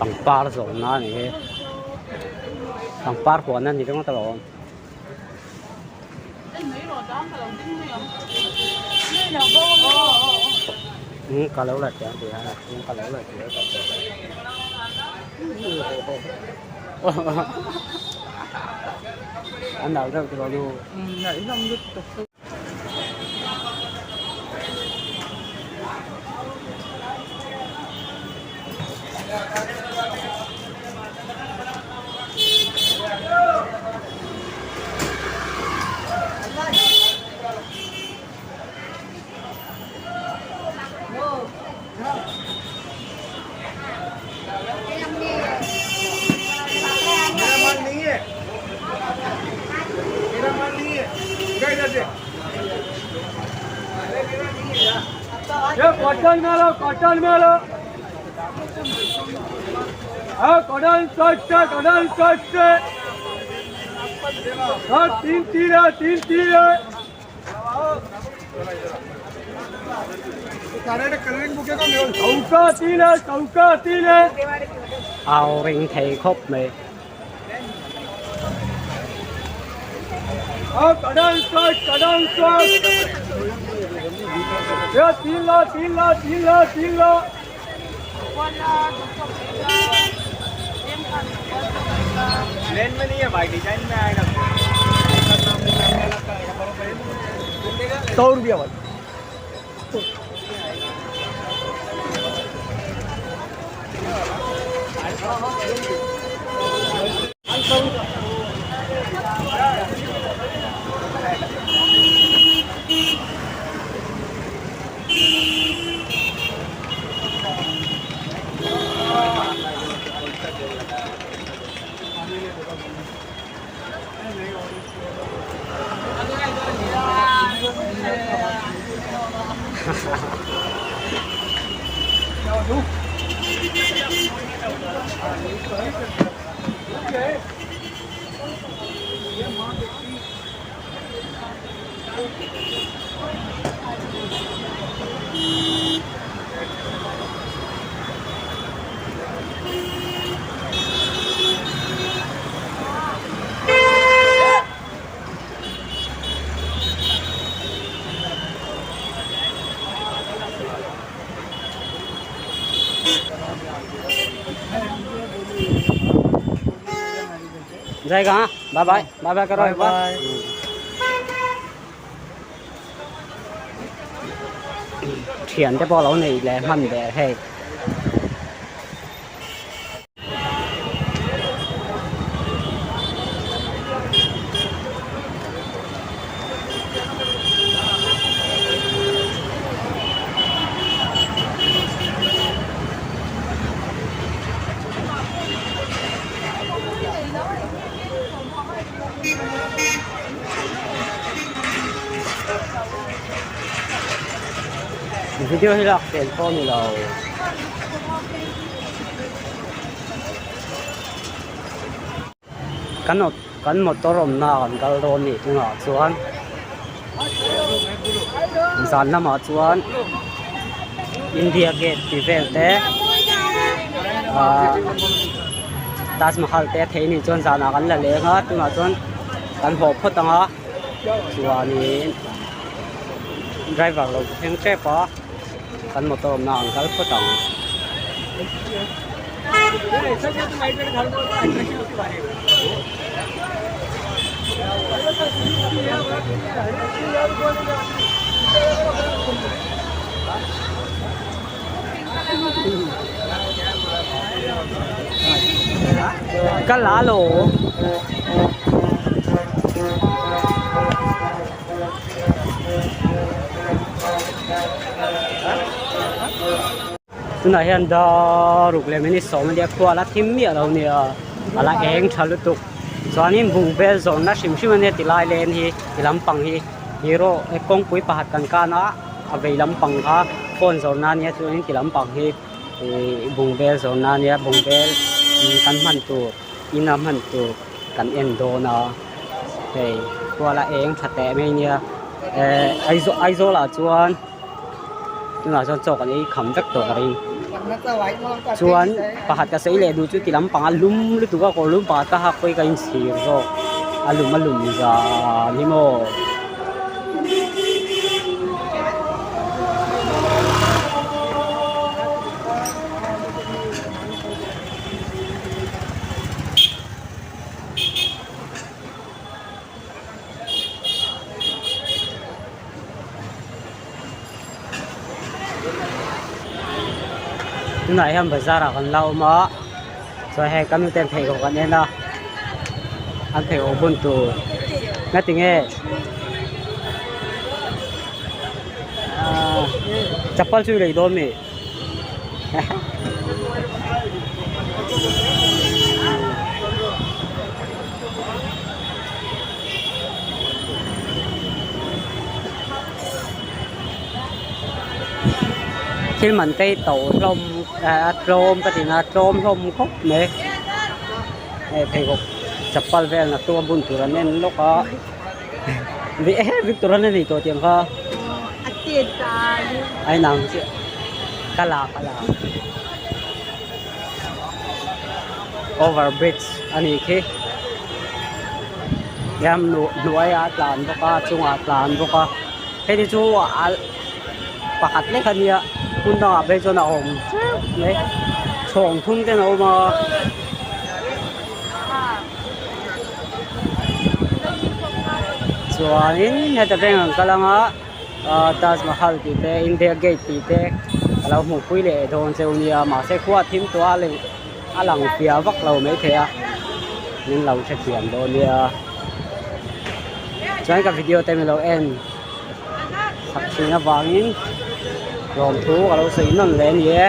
Pangpar zawrhna a ni hi pangpar huan a ni ringawt alawm. Ka lo la tih ang tih a ka lo la tih an lo deuh tiraw nu. Au ring thei khawp mai. जाएगा हाँ bye bye bye bye करो एक बार thian te pawh a lo nei leh hman ve hei. Video hi lak fel pawh a ni lo. Kan kan motor awmna kan kal dawn nih chungah chuan zan lamah chuan India gate tih vel te ahh Taj Mahal te a theih anih chuan zanah kan la leng a tunah chuan kan haw phawt ang a chuanin driver lo thleng tep a kan motor awmna an kal phawt ang. Ka la lo. Tunah hian daruk leh minute sawm a nia khua a la thim miah lo nia a la eng tha lutuk chuanin bungbel zawrhna hrim hrim a nia ti lai len hi ti lampang hi hero kawngpui pakhat kan kan a a vei lampang kha phone zawrhna a nia chuanin ti lampang hi ihh bungbel zawrhna a nia bungbel kan hman tur ina hman tur kan en dawn a hei khua la eng tha teh mai nia ehh Aizawl ah chuan tunah chuan chaw kan ei kham vek tawh ka ring. Chuan pakhat ka sawi leh duh chu ti lampang a lum lutuk a kawr lum pakhat ka hak pawh hi ka inchhir zawk a lum a lum zan hi maw. Tunah hian bazar ah kan la awm a chuan hei ka nuten pheikhawk an en a an pheikhawk bun tur ngatinge ahh chapal chu i lei dawn mi. Thil man te hi to hlawm a tlawm ka ti na tlawm hlawm khawp mai hei pheikhawk chapal vel naktuk a bun tur an en lawk a victor an nei tawh tiang kha a inang chiah ka la ka la over bridge a nih khi hian hnuai ah a tlan bawk a chungah a tlan bawk a hei te chu a pakhat lek a nia hmun dangah phei chuan a awm teuh mai chhawng thum ten a awm a. Chuanin heta bank an kal anga ah Taj Mahal tih te India Gate tih te a lo hmuh pui leh dawn cheu nia mahse khua a thim tawh a leng a lang fiah vak lo maithei a min lo hrethiam dawn nia chuan ka video te min lo en sak thin avangin lawmthu ka lo sawi nawn leh a ni e.